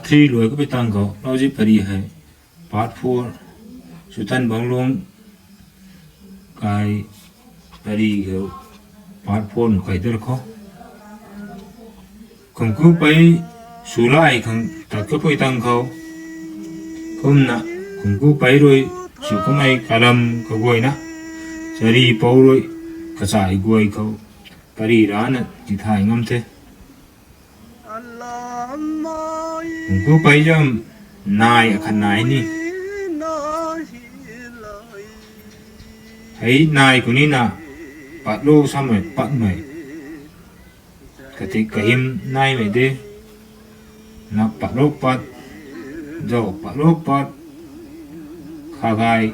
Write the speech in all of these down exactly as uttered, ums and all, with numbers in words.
Three luai kapui tang khou, Lauzi pari hei part four, Sutan Banglung kai pari khou part four nu kai der khou. Khumkhupei swlai khang tat kapui tang khou. Kumna, Khumkhupei rui sw kamei kalam kaguayna, Charipou rui kachai guay khou pari rana tithay ngam the. Khumkhupei zam nai akhat nai ni. Hei nai khou nina, patlu samei patmei, katik kahim naimei de, na patlu pat, zau patlu pat, khagai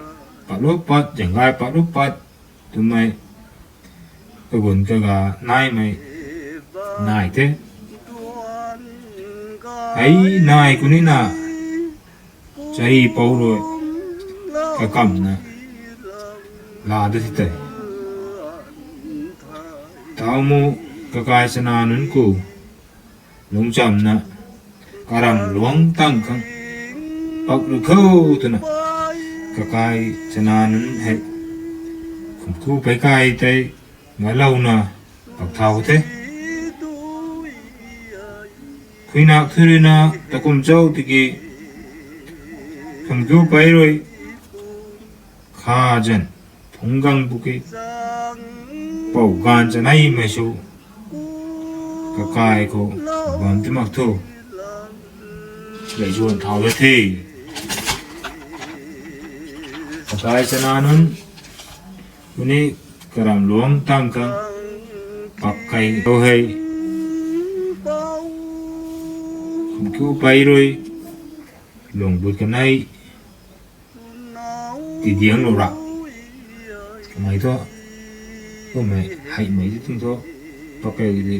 patlu pat, zanggai patlu pat, twmei, kagun kaga naimei nai the. Hei nai khou nina, Charipou rui kakamna laa da the tei. Tau mu, kakai chana nunc khou lungchamna, karam luangc tang khang pak ru kho twna, kakai chana nunc hei Khumkhupei kai tei ngalouna pak thau the. Khuinak thu ruina takum chau tiki, Khumkhupei rui kha zan phungc gang bu ki, pou ganv chaneimei sw kakai khou bam ti mak thu, lei zuan thau da the. Kakai chana nunc kuni karam luangc tang khang pak kai khou hei, Khumkhupei rui luang but kanei tidiang lou ra. Kamei thu, kummei heimei ti ting thu, pak kai di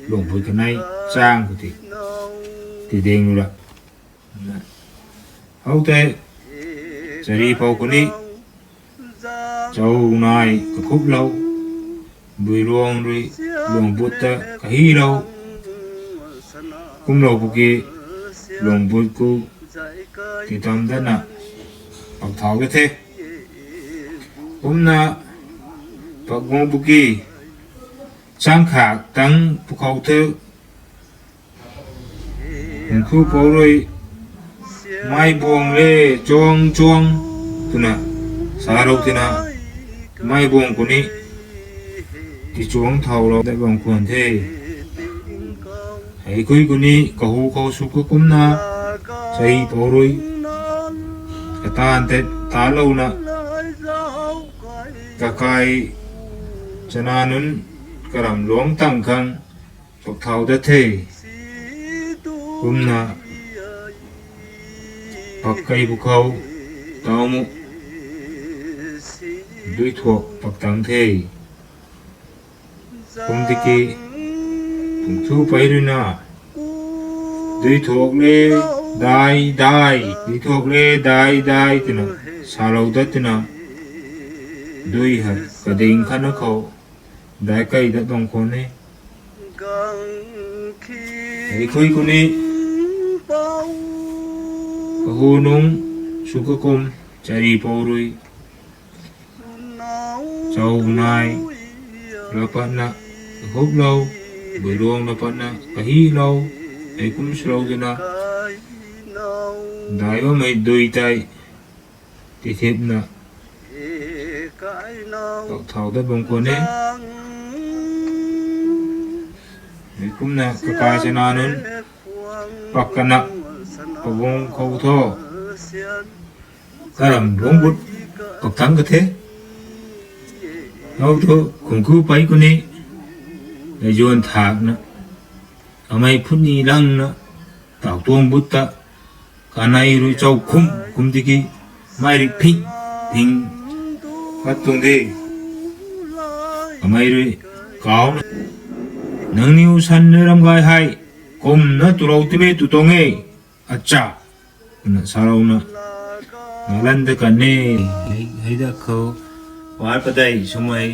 luang but kanei chang khou ti tidiang lou ra. How tei, Charipou kuni, chau nai kakhuplou, Builuang rui luang but ta kahilou, kumlou bu ki, luang but khou titam datna pak thau da the. Kumna pak guang bu ki, chang khak tang pwkhou the, Khumkhupou rui, mei buang le chuang chuang, twna salou tina, mei buang kuni tichuang thaulou dat bam khwan the. Hei khui kuni kahu khou sw kakumna, Charipou rui kataanv tei talouna, kakai chana nunc karam luangc tang khang pak thau dat the. Kumna pak kai pwkhou tau mu, dui thuak pak tang the. Kum tiki, Khumkhupei ruina, dui thuak le dai dai, dui thuak le dai dai twna salou dat tina, dui hei kading khatna khou dai kai dat bam khwan e. Hei khui kuni, kahu nung sw kakum, Charipou rui chau nai lapatna kakhuplou, Builuang lapatna kahilou, hei kum swlou twna, dai bammei dui tei tithipna pak thau dat bam khwan e. Hei kumna kakai chana nunc pak kana, paguang khou thu karam luangc but pak tang ka the. How thu Khumkhupei kuni, lei zuan thakna, amei phutni langna, tau tuang but ta, kanei rui chau khum kum tiki, mei rui phing phing pat tuang de. Kamei rui kauna, nangniw san nui ram gay hei kumna tulou timi tu tuang e, acha, twna salouna, ngalan da kan e. Hei, hei da khou, part padeih swmei,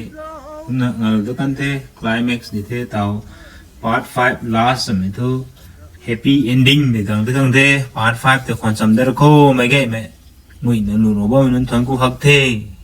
kumna ngal da kan the, climax ni the tau, part five last swmei thu, Happy ending de gang de gang de, part five tei khwan cham de ra kho, mei gaymei. Nguina nuh ro bammei nunc thuanc ku hak the.